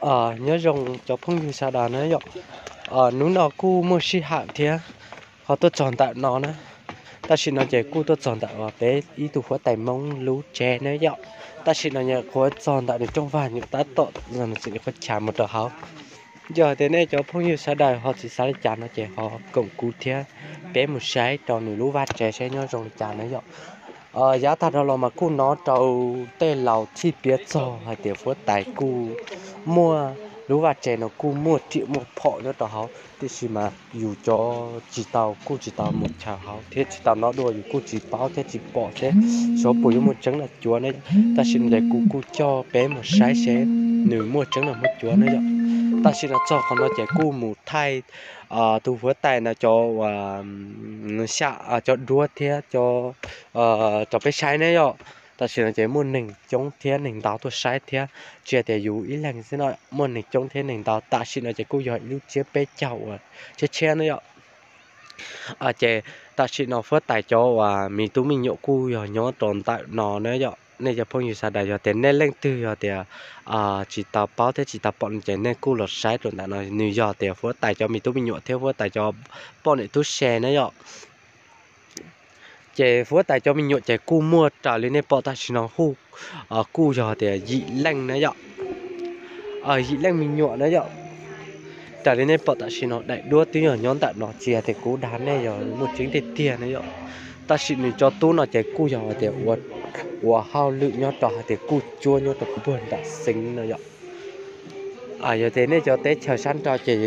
Nyob zoo cov phooj ywg sawv daws na yom. Hnub no kuj muaj sij hawm thiab ho tuaj txog ntawm no na. Tam sim no ces kuj tuaj txog ntawm peb ib tug huab tais Hmoob lub tsev na yom. Tam sim no nyuam qhuav txog ntawm nws rooj vag, nyuam tab tom txog nws qhov chaw mus rau hauv. Yog tias nej cov phooj ywg sawv daws ho tsis xav li cas no ces ho koom kuv thiab peb mus saib rau nws lub vaj tsev saib nyob zoo li cas na yom. Yav tag dhau los mas kuj hnov rau tej laus txhij piav txog hais tias huab tais kuj muaj, lub vaj tsev no kuj muaj riam muaj phom nyob rau hauv, tiam sis mas yus cov tsis tau, kuj tsis tau mus chaws hauv thiab tsis tau nyob dua, yus kuj tsis paub thiab tsis pom thiab, xyov puas yuav muaj tseeb los cuav ne. Tam sim no ces kuv kuj coj peb mus saib seb nws muaj tseeb los muaj cuav ne yom. Tam sim no txog qhov no ces kuj mus thaij tus huab tais no cov, xya, cov duab thiab cov, rau peb saib ne yom. Tam sim no ces muaj neeg coob thiab neeg ntau tuaj saib thiab, tsis hais tias yus ib leeg xwb no, muaj neeg coob thiab neeg ntau. Tam sim no ces kuj yog ib lub tsiab peb caug uas tshiab tshiab ne yom. Ces tam sim no huab tais cov uas me tub me nyuam kuj yog nyob rau ntawm no na yom. Nej cov phooj ywg sawv daws yog tias nej leej twg yog tias tsis tau paub thiab tsis tau pom no ces nej kuj los saib rau ntawm no, nws yog tias huab tais cov me tub me nyuam thiab huab tais cov poj niam tub se na yom. Ces huab tais cov me nyuam ces kuj muaj raws li nej pom tam sim no hu, kuj yog tias yim leej na yom. Yim leej me nyuam na yom. Raws li nej pom tam sim no daim duab twb yog nyob ntawm no, tsis hais tias kuv dag nej, yog muaj tseeb tiag tiag na yom. Tam sim nws cov tub no ces kuj yog tias ua hauj lwm nyob rau hais tias kuj cuab nyob rau puag nram xeev no yom. Yog tias nej cov teb chaws sab nraud ces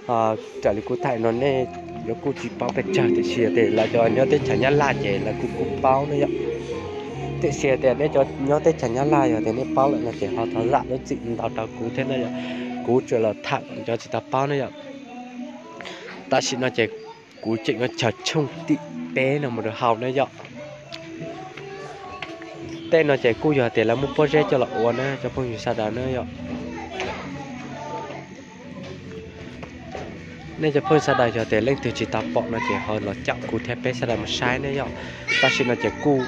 raws li kuv thaij no nej yuav kuj tsis paub pes tsawg, tiam sis tias lawv cov nyob teb chaws Nyab Laj ces lawv kuj kuj paub na yom. Tiam sis tias nej cov nyob teb chaws Nyab Laj yog tias nej paub lawm no ces ho thov zam lub txim ntau rau kuv thiab na yom. Kuv tsuas los tham cov tsis tau paub na yom. Tam sim no ces kuv tseem yuav chaws tshooj tim peb no mus rau hauv na yom. Tej no ces kuj yog tias lawv muab pob zeb coj los ua na cov phooj ywg sawv daws na yom. Nej cov phooj ywg sawv daws yog tias leej twg tsis tau pom no ces ho los caum kuv thiab peb sawv daws mus saib ne yom. Tam sim no ces kuj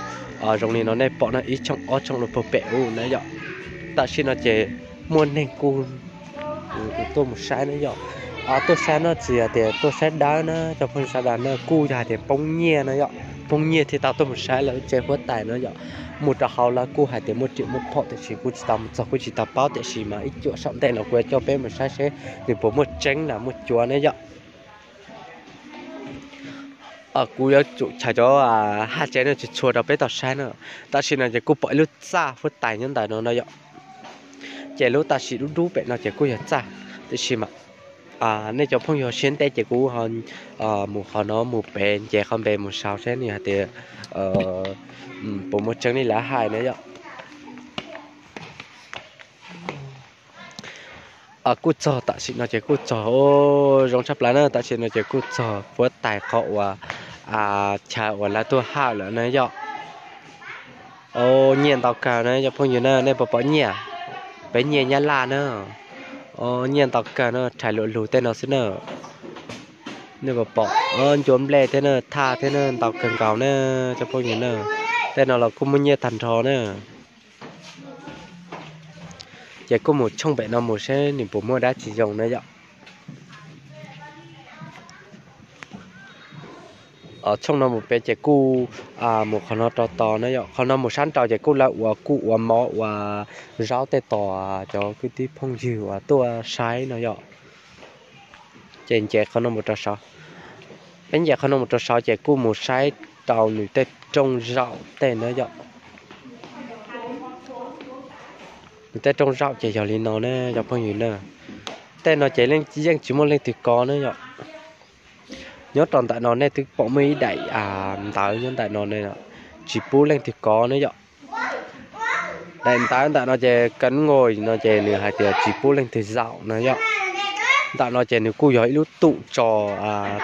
zoo li no nej pom no ib tshooj ob tshooj los puag pem ub na yom. Tam sim no ces muaj neeg kuj tuaj mus saib na yom. Tuaj saib no tsis yog tias tuaj saib dawb na cov phooj ywg sawv daws na, kuj yog hais tias poob nyiaj na yom, poob nyiaj thiaj tau tuaj mus saib lawv lub tsev huab tais no yom. Mus rau hauv lawv kuj hais tias muaj riam muaj phom tiam sis kuv tsis tau mus txog kuj tsis tau paub, tiam sis mas ib cuam saum ntej no kuv yuav coj peb mus saib seb nws puas muaj tseeb los muaj cuav ne yom. Kuv yuav tsum chaws cov haj tsev no tsis txhua rau peb tau saib na. Tam sim no ces kuj pom ib lub txaj huab tais nyob ntawm no no yom. Ces lub tam sim dub dub pem no ces kuj yog txaj, tiam sis mas nej cov phooj ywg siab ntev ces kuv mus qhov no mus pem nce qhov npe mus saud seb nws hais tias puas muaj tseeb li lawv hais na yom. Kuj txog tam sim no ces kuj txog, zoo tshaj plaws na, tam sim no ces kuj txog huab tais qhov uas chaw uas lawv tuaj hawm lawm na yom. Nyiaj ntau kawg na cov phooj ywg na, nej puas pom nyiaj? Peb nyiaj Nyab Laj na. Nyiaj ntau kawg na, rhais luam lug tej no xwb na. Nej puas pom, ncuav nplej thiab na, thaj thiab na, ntau kawg nkaus na cov phooj ywg na. Tej no los kuj muaj nyiaj tag nrho na. Ces kuj mus tshooj pem no mus seb nws puas muaj dab tsi zoo na yom. Tshooj no mus pem ces kuj mus qhov no rau tod na yom, qhov no mus sab nraud ces kuj lawv ua kuj ua mov ua zaub tej tos cov kwv tij phooj ywg uas tuaj saib no yom. Ces nce qhov no mus rau saud, peb nce qhov no mus rau saud ces kuj mus saib rau nws tej rooj zaum tej na yom. Nws tej rooj zaum ces yog li no na cov phooj ywg na. Tej no ces yeej tsis muaj leej twg kov na yom. Nyob rau ntawm no nej twb pom muaj ib daim ntawv nyob ntawm no, tsis pub leej twg kov na yom. Daim ntawv ntawm no ces kab nqos no ces nws hais tias tsis pub leej twg zaum na yom. Ntawm no ces nws kuj yog ib lub tum tso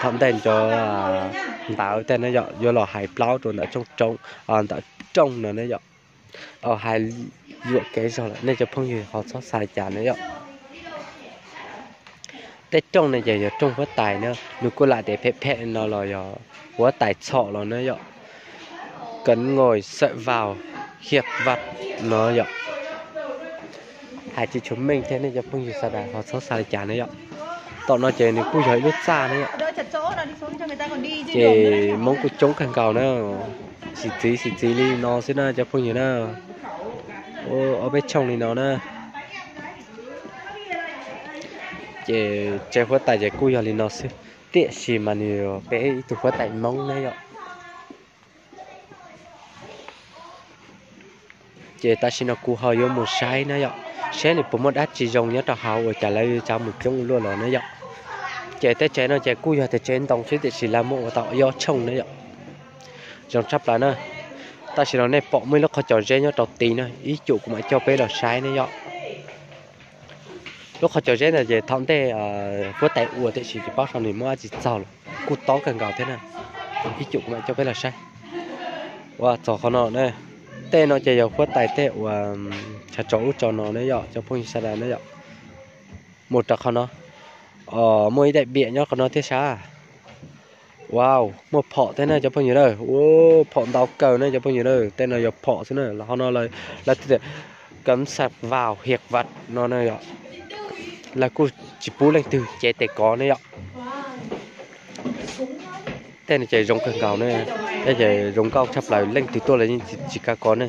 thaum ntej cov ntawv tej na yom, yuav los hais plaub rau ntawm rooj, ntawm rooj no na yom. Hais yuam kev zog lawm nej cov phooj ywg ho txhob xav li cas na yom. Tej rooj ne ces yog rooj huab tais na, nws kuj lam tias phem phem no los yog huab tais txhom los na yom. Kab nqos xawm vaus hiaj vaj no yom. Hais tsis tshua meej thiab nej cov phooj ywg sawv daws ho txhob xav li cas na yom. Tom no ces nws kuj yog ib lub txaj na yom. Ces Hmoob kuj coob kawg nkaus na. Xim txiv xim txiv li no xwb na cov phooj ywg na. Ob peb tshooj li no na. Ces tsev huab tais ces kuj yog li no xwb, tiam sis mas nws peb ib tug huab tais Hmoob na yom. Ces tam sim no kuv ho yuav mus saib na yom, saib nws puas muaj dab tsi zoo nyob rau hauv ua cas lawv yuav tsav mus coob ua luaj los na yom. Ces tej tsev no ces kuj yog tias tsev ntoo xwb tiam sis lawv muab ua tau ob tshooj na yom. Zoo tshaj plaws na. Tam sim no nej pom muaj ib lub qhov cos zeb nyob rau tid na, ib cum kuv mam coj peb los saib na yom. Lub qhov cos zeb ntawd ces thaum ntej huab tais ua tiam sis tsis paub sau nws muab dab tsi txog los kuj tob kawg nkaus thiab na. Ib cum kuv mam coj peb los saib. Ua txog qhov no na, tej no ces yog huab tais tej uas tshav tso ub tso no na yom cov phooj ywg sawv daws na yom. Mus rau qhov no, muaj ib daim biam nyob qhov no thiab sab. Wow, muaj phom thiab na cov phooj ywg na. Ua phom ntau kawg na cov phooj ywg na, tej no yog phom xwb na. Ho no lawv tias cấm sạc vào hiện vật no na yom. Lawv kuj tsis pub leej twg cev tes kov ne yom. Tej no ces zoo kawg nkaus ne, tej ces zoo nkauj tshaj plaws, leej twg tuaj los yeej tsis kav kov ne.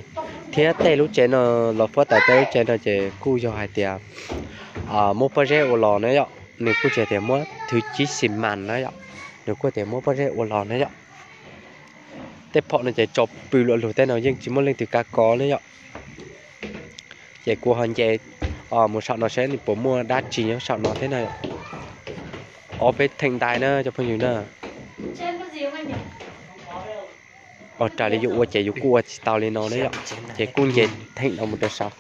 Thiab tej lub tsev no los huab tais tej lub tsev no ces kuj yog hais tias muab pob zeb ua los na yom, nws kuj tsis tias muab thwv cib xi mas na yom, nws kuj tias muab pob zeb ua los na yom. Tej phom no ces tso pw luaj lug tej no yeej tsis muaj leej twg kav kov ne yom. Ces kuv ho nce mus saum no saib nws puas muaj dab tsi nyob saum no thiab na. Ob peb theem ntais na cov phooj ywg na. Ua raws li yus ua ces yus kuj ua tsis tau li no ne yom, ces kuj nce theem no mus rau saud.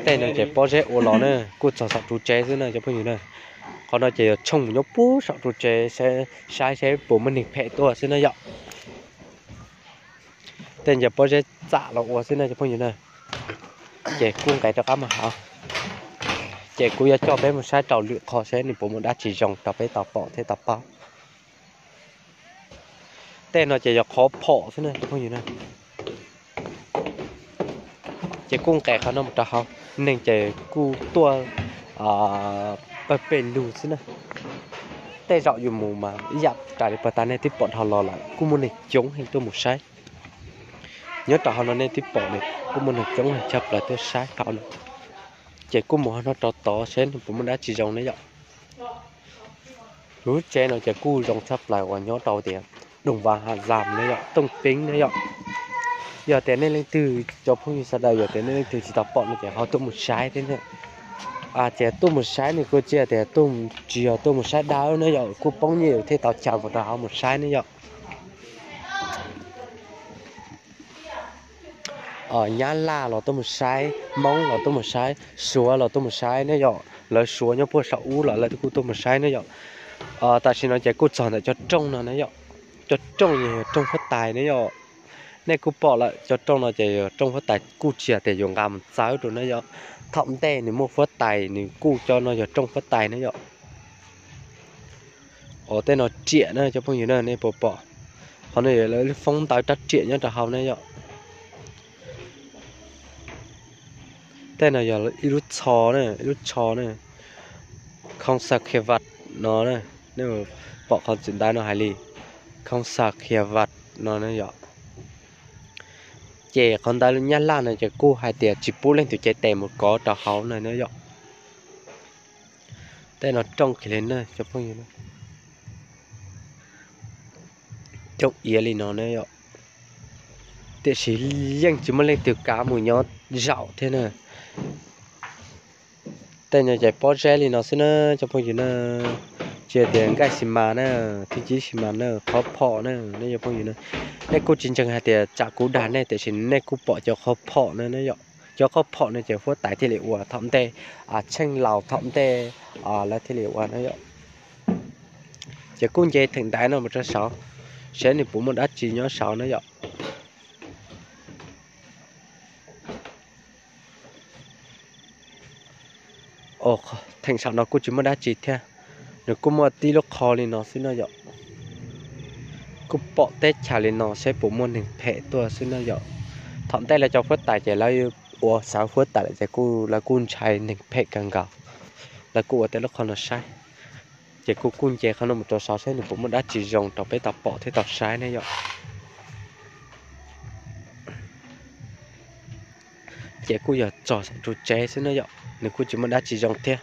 Tej no ces pob zeb ua los na, kuj txog saum ru tsev xwb na cov phooj ywg na. Qhov no ces yog tshooj mus nyob puag saum ru tsev, saib seb puas muaj neeg phem tuaj xwb na yom. Tej no ces pob zeb txam los ua xwb na cov phooj ywg na. Ces kuj nqes rov qab mus hauv. Ces kuv yuav coj peb mus saib rau lwm qhov seb nws puas muaj dab tsi zoo rau peb tau pom thiab tau paub. Tej no ces yog qhov phom xwb na cov phooj ywg na. Ces kuj nqes qhov no mus rau hauv, neeg ces kuj tuaj pawg pes lug xwb na. Tej zaum yus mus mas ib yam raws li puag ta nej twb pom dhau los lawm, kuj muaj neeg coob heev tuaj mus saib. Nyob rau hauv no nej twb pom li kuj muaj neeg coob heev tshaj plaws tuaj saib hauv no. Ces kuj mus hauv no rau tod seb nws puas muaj dab tsi zoo ne yom. Lub tsev no ces kuj zoo tshaj plaws uas nyob rau tias Đồng Văn Hà Giang ne yom, Tooj Peeb ne yom. Yog tias nej leej twg cov phooj ywg sawv daws yog tias nej leej twg tsis tau pom no ces ho tuaj mus saib thiab na. Ces tuaj mus saib nws kuj tsis tias tsis yog tuaj mus saib dawb ne yom, kuj poob nyiaj yus thiaj tau chaw mus rau hauv mus saib ne yom. Nyab Laj los tuaj mus saib, Hmoob los tuaj mus saib, Suav los tuaj mus saib ne yom, lawv Suav nyob puag saum ub los lawv kuj tuaj mus saib ne yom. Tam sim no ces kuj txog ntawm cov rooj no ne yom, cov rooj yog rooj huab tais ne yom. Nej kuj pom lawm cov rooj no ces yog rooj huab tais, kuj tsis yog tias yuav nqa mus txawb rau ne yom. Thaum ntej nws muaj huab tais nws kuj cov no yog rooj huab tais ne yom. Os, tej no riam na cov phooj ywg na, nej puas pom? Qhov no yog lawv foob ntawv rab riam nyob rau hauv ne yom. Tej no yog ib lub tsho na, ib lub tsho na, Không sạc hiện vật no na. Nej pom qhov txwm ntawv no hais li Không sạc hiện vật no na yom. Ces qhov ntawv Nyab Laj no ces kuj hais tias tsis pub leej twg cev tes mus kov rau hauv na yom. Tej no rooj kiag li na cov phooj ywg, rooj iav li no na yom. Tiam sis yeej tsis muaj leej twg kav mus nyob zaum thiab na. Tej no ces pob zeb li no xwb na cov phooj ywg na. Tsis tias nkaij xi mas na, thwv cib xi mas na, qhov phom na, nej cov phooj ywg na. Nej kuj tsis ntseeg hais tias tsam kuv dag nej tiam sis nej kuj pom cov qhov phom na yom. Cov qhov phom no ces huab tais thiaj li ua thaum ntej, tsheej laus thaum ntej lawv thiaj li ua na yom. Ces kuj nce theem ntaiv no mus rau saud, seb nws puas muaj dab tsi nyob saud na yom. Os, theem saum no kuj tsis muaj dab tsi thiab, nws kuj muaj tib lub qho li no xwb no yom. Kuj pom teb chaws li no seb puas muaj neeg phem tuaj xwb no yom. Thaum ntej lawv cov huab tais ces lawv ua xav huab tais lawm ces kuj lawv kuj ntshai neeg phem kawg nkaus, lawv kuj ua tej lub qhov no saib. Ces kuv kuj nce qhov no mus rau saud seb nws puas muaj dab tsi zoo rau peb tau pom thiab tau saib ne yom. Ces kuj yog txog saum ru tsev xwb na yom, nws kuj tsis muaj dab tsi zoo thiab.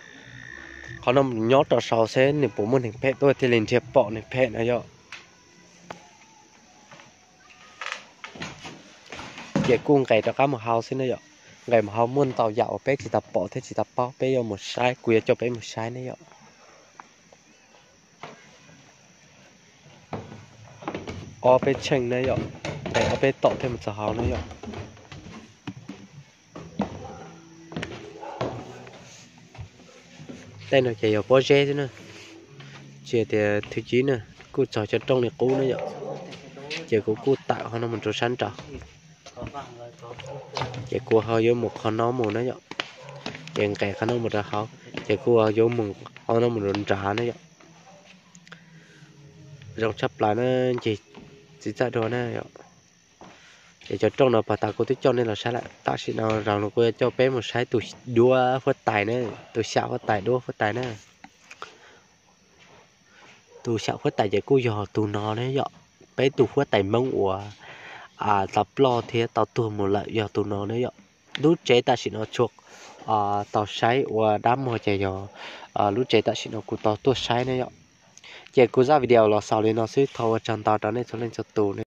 Qhov no nyob rau saud seb nws puas muaj neeg phem tuaj thiaj li nrhiav pom neeg phem no yom. Ces kuj nqes rov qab mus hauv xwb na yom. Nqes mus hauv muaj ntau yam uas peb tsis tau pom thiab tsis tau paub, peb yuav mus saib, kuv yuav coj peb mus saib ne yom. Ob peb tsheej na yom, nqes ob peb tom thiaj mus txog hauv na yom. Tej no ces yog pob zeb xwb na, tsis tias thwv cib na, kuj txog cov rooj li qub na yom. Ces kuv kuj tawm qhov no mus rau sab nraud. Ces kuv ho yuav mus qhov no mus na yom. Ces nqes qhov no mus rau hauv, ces kuv ho yuav mus qhov no mus rau nrad na yom. Zoo tshaj plaws na, ncig txiv txawj dua na yom. Ces cov rooj no puag ta kuv twb coj nej los saib lawm, tam sim no zaum no kuv yuav coj peb mus saib tus duab huab tais na, tus xyam huab tais duab huab tais na. Tus xyam huab tais ces kuj yog tus no ne yom, peb tus huab tais Hmoob uas tau ploj thiab tau tuag mus lawm yog tus no ne yom. Lub tsev tam sim no tsuas tau saib ua dab muag ces yog lub tsev tam sim no kuv tau tuaj saib ne yom. Ces kuv zaj video los xaus li no xwb, thov ua tsaug ntau rau nej txhua leej txhua tus.